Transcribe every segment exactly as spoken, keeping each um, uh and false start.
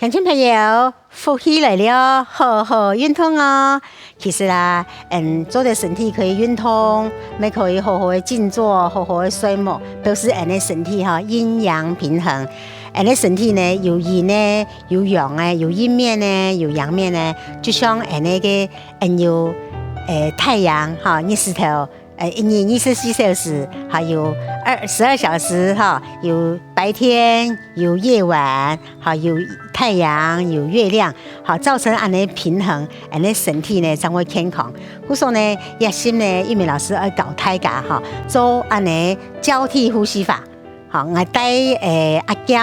鄉親朋友，福氣來了，好好運動哦！其實啊，嗯，做得身體可以運動，乜可以好好个靜坐，好好个睡目，表示𫣆个身體吼，陰陽平衡。𫣆个身體呢，有陰个，有陽个，有陰面个，有陽面个，就像𫣆个个，嗯，有，呃，太陽吼，日時頭，呃，一日二十四小時，還有二，十二小時哈，有白天，有夜晚，哈，有太陽，有月亮，哈，造成𫣆个平衡，𫣆个身體呢，正會健康。故所呢，這下呢，玉美老師愛教大家哈，做𫣆个交替呼吸法。 好，𠊎帶，呃，阿嬌，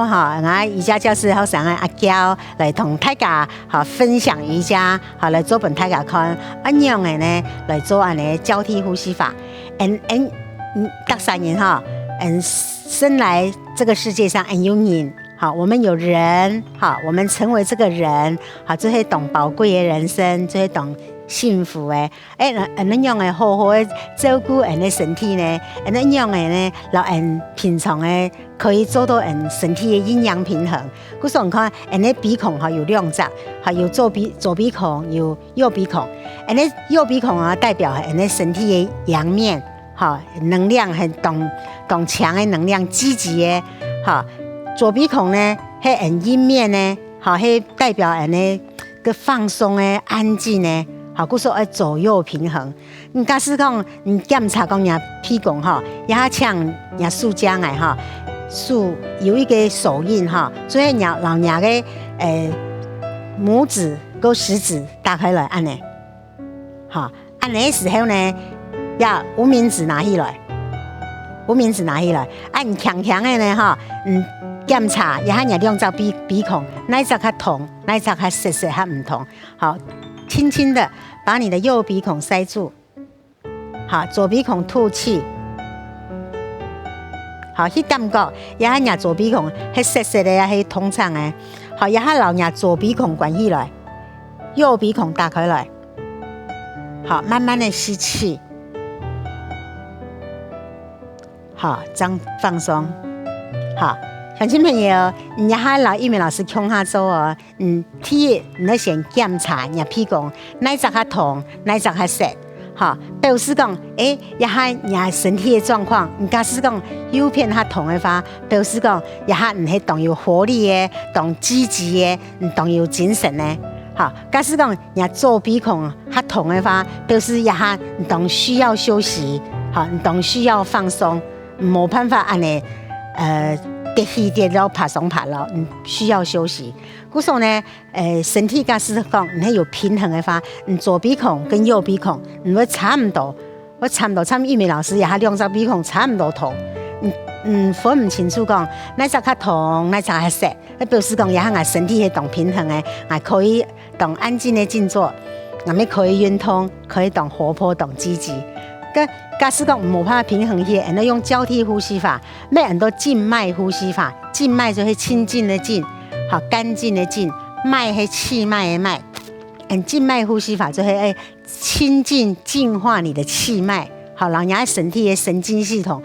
哈，𠊎瑜伽教室學生个阿嬌來同大家，哈，分享瑜伽，哈，來做分大家看，恁樣个呢，來做恁呢交替呼吸法。嗯，嗯，嗯，逐儕人哈，嗯，生來這個世界上，嗯，有人，哈，我們有人，哈，我們成為這個人，哈，這係當寶貴个人生，這係當幸福个。 欸，恁，恁樣个好好个照顧𫣆个身體呢，恁樣个呢，摎𫣆平常个可以做到𫣆身體个陰陽平衡。故所你看，𫣆个鼻孔吼有兩隻，吼有左鼻，左鼻孔，有右鼻孔。𫣆个右鼻孔啊，代表𫣆个身體个陽面，吼，能量很當，當強个能量，積極个，吼。左鼻孔呢，係𫣆陰面呢，吼，係代表𫣆个个放鬆个、安靜个，吼，故所愛左右平衡。 嗯，假使講，嗯，檢查講若鼻公吼，這下請若手正來吼，手有一個手印吼，所以若，摎若个，呃，拇指跟食指打開來，恁呢。吼，恁呢个時候呢，這無名指拿起來，無名指拿起來，恁輕輕个呢，吼，嗯，檢查一下若兩隻鼻，鼻孔，哪一隻較痛，哪一隻較澀澀，較毋痛。好，輕輕的把你的右鼻孔塞住。 好，左鼻孔吐氣。好，去感覺，這下若左鼻孔係澀澀个，也係痛痛个。好，這下摎若左鼻孔關起來，右鼻孔打開來。好，慢慢的吸氣。好，正放鬆。好，鄉親朋友，你這下摎玉美老師共下做哦。 嗯，第一，你愛先檢查若鼻公哪一隻較痛，哪一隻較澀，吼，表示講，欸，這下若身體个狀況，你假使講右片較痛个話，表示講這下你係當有活力个，當積極个，你當有精神个，吼。假使講若左鼻孔較痛个話，表示這下你當需要休息，吼，你當需要放鬆，無辦法恁呢，呃，跌起跌落，爬上爬落，你需要休息。故所呢， 呃，身體假使講你係有平衡个話，你左鼻孔跟右鼻孔，你會差毋多，會差毋多，參玉美老師這下兩隻鼻孔差毋多痛。你，你分毋清楚講，哪隻較痛，哪隻較澀，該表示講這下𠊎身體係當平衡个，𠊎可以當安靜个靜坐，𠊎乜可以運動，可以當活潑，當積極。該假使講無辦法平衡去，恁呢用交替呼吸法， 乜安到靜脈呼吸法，靜脈就係清淨个靜，吼，乾淨个淨，脈係氣脈个脈。嗯，靜脈呼吸法就係愛清淨淨化你的氣脈，好，讓你个身體个神經系統。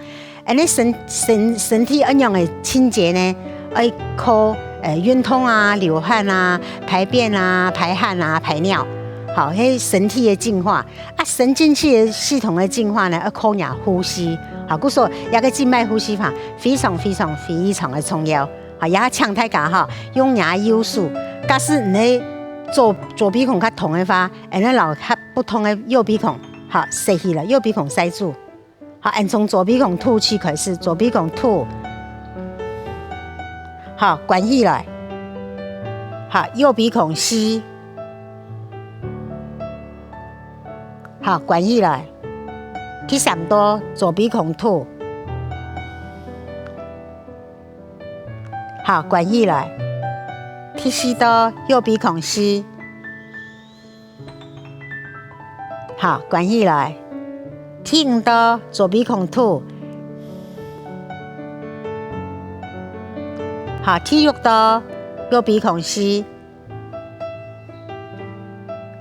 恁呢身，身，身體恁樣个清潔呢，愛靠，呃，運動啊、流汗啊、排便啊、排汗啊、排尿，好，係身體个淨化。 啊，神經系，系統个淨化呢，愛靠若呼吸。好，故所這个靜脈呼吸法非常非常非常个重要。好，也請大家吼，用若右手，假使你个左，左鼻孔較痛个話，恁呢摎較不痛个右鼻孔，好，塞起來，右鼻孔塞住。好，恁從左鼻孔吐氣開始，左鼻孔吐。好，關起來。好，右鼻孔吸。 好，關起來。第三到左鼻孔吐。好，關起來。第四到右鼻孔吸。好，關起來。第五到左鼻孔吐。好，第六到右鼻孔吸。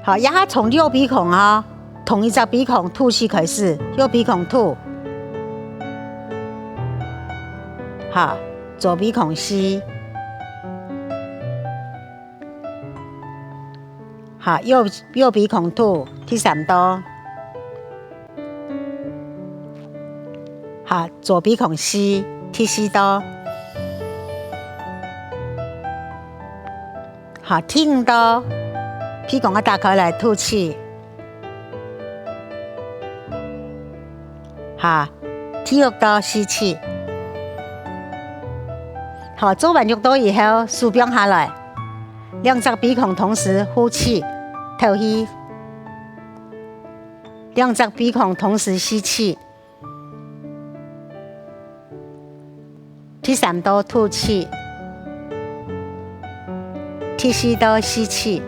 好，這下從右鼻孔哦，同一隻鼻孔吐氣開始，右鼻孔吐。好，左鼻孔吸。好，右，右鼻孔吐，第三道。好，左鼻孔吸，第四道。好，第五道，鼻孔愛打開來吐氣。 好，第六道吸氣。好，做完六道以後，手放下來，兩隻鼻孔同時呼氣，敨氣。兩隻鼻孔同時吸氣。 第三道吐氣，第四道吸氣，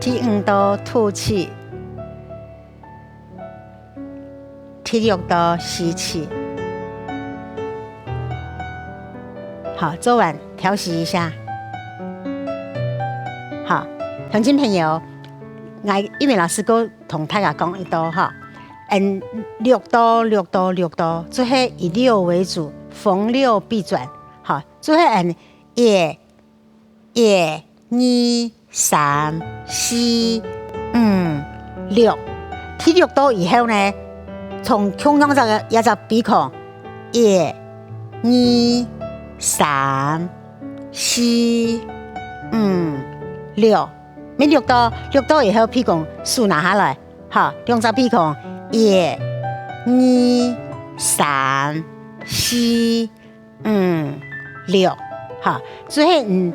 第五道吐氣，第六道吸氣。好，做完調息一下。好，鄉親朋友，𠊎玉美老師過 同大家講一道吼，𠊎六道，六道，六道，就係以六為主，逢六必轉。好，就係𠊎一、一、二、三、四、五、六。第六道以後呢，從共樣隻，一隻鼻孔，一、二、三、四、五、六。 每六道，六道以後鼻孔手拿下來，好，兩隻鼻孔，一、二、三、四、五、六，好，就係，嗯，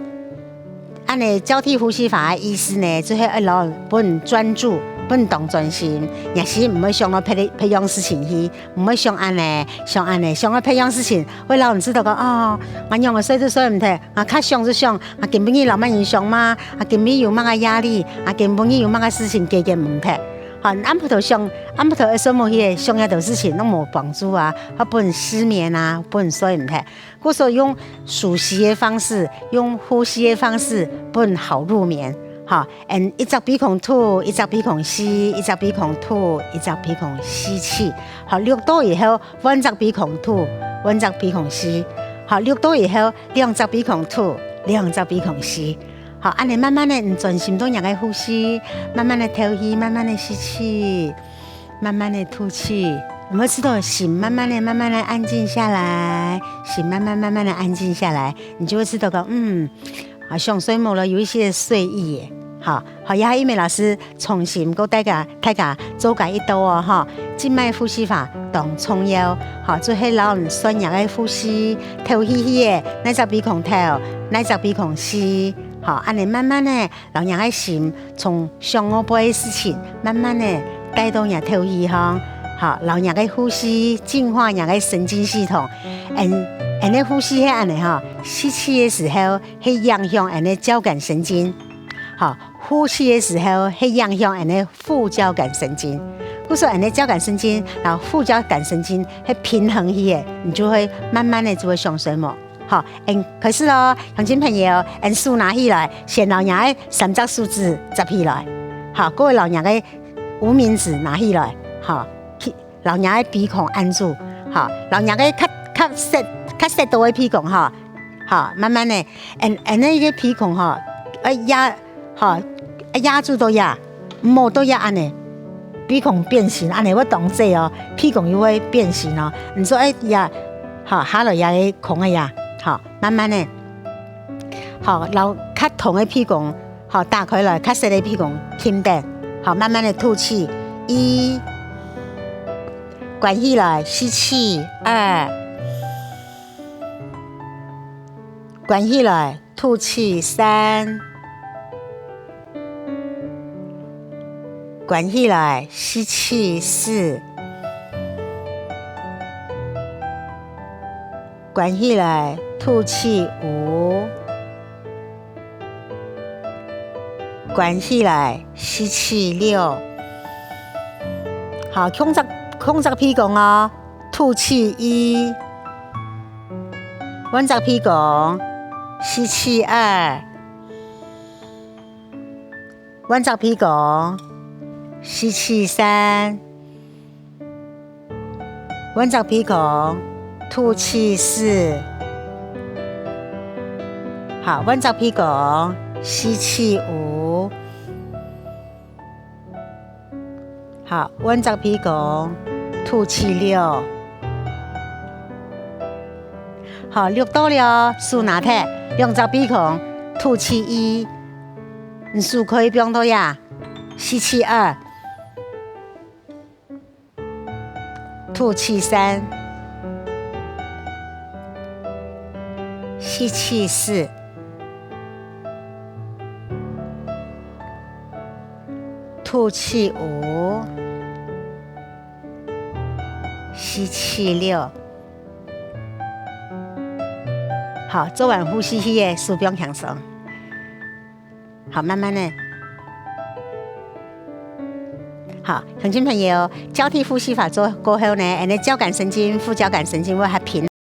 恁仔交替呼吸法个意思呢，就係愛摎分專注，分當專心，若係毋會想到別个，別樣事情去，毋會想恁仔，想恁仔，想到別樣事情，會摎你知道講，哦，𠊎仰仔睡都睡毋忒，𠊎較想就想， 啊，今晡日摎麼人相罵，啊，今晡日有麼个壓力，啊，今晡日有麼个事情解決毋忒。好，暗晡頭想，暗晡頭愛睡目去，想這兜事情攏無幫助啊，會分失眠啊，分睡毋忒。故所用舒適个方式，用呼吸个方式，分好入眠。好，嗯，一隻鼻孔吐，一隻鼻孔吸，一隻鼻孔吐，一隻鼻孔吸氣。好，六道以後，換隻鼻孔吐，換隻鼻孔吸。好，六道以後， 兩隻鼻孔吐，兩隻鼻孔吸。好，恁仔慢慢仔，你專心到若个呼吸，慢慢仔敨氣，慢慢仔吸氣，慢慢仔吐氣。你會知道心慢慢仔、慢慢仔安靜下來，心慢慢、慢慢仔安靜下來，你就會知道講，嗯，啊，想睡目了，有一些睡意耶。好， 好，這下玉美老師重新過大家，大家做過一道哦，吼。靜脈呼吸法當重要，吼，就係摎你算若个呼吸，敨氣去个，哪隻鼻孔敨，哪隻鼻孔吸，吼，恁仔慢慢仔，摎若个心從想外背个事情，慢慢仔帶到若敨氣項，吼，摎若个呼吸淨化若个神經系統。𠊎，𠊎个呼吸係恁仔吼，吸氣个時候係影響𠊎个交感神經，吼， 呼氣个時候係影響𠊎个副交感神經。故所𠊎个交感神經摎副交感神經係平衡去个，你就會慢慢仔就會想睡目。好，𠊎開始囉，鄉親朋友，𠊎手拿起來，先摎若个三隻手指接起來，好，過來摎若个無名指拿起來，好，去，摎若个鼻孔按住，好，摎若个較，較塞，較塞到个鼻孔，吼，好，慢慢仔，𠊎，𠊎个鼻孔吼，愛壓 好，壓住到這，毋好到這恁仔，鼻孔變形，恁仔會當濟哦，鼻孔又會變形哦。你做愛這，好，下來這个空个這，好，慢慢仔，好，摎較通个鼻孔，好，打開來，較塞个鼻孔，停等，好，慢慢仔吐氣，一，關起來，吸氣，二，關起來， 吐氣，三，關起來，吸氣，四，關起來，吐氣，五，關起來，吸氣，六。好，共隻，共隻鼻孔哦，吐氣，一，換隻鼻孔，吸氣，二， 換隻鼻孔，吸氣，三，換隻鼻孔，吐氣四。好，換隻鼻孔，吸氣五。好，換隻鼻孔，吐氣六。好，錄到了，手拿忒，用隻鼻孔，吐氣一。你手可以放到這，吸氣二。 吐氣三，吸氣四，吐氣五，吸氣六。好，做完呼吸，這个手放輕鬆。 好，慢慢仔。好，鄉親朋友，交替呼吸法做過後呢，恁仔交感神經、副交感神經會較平。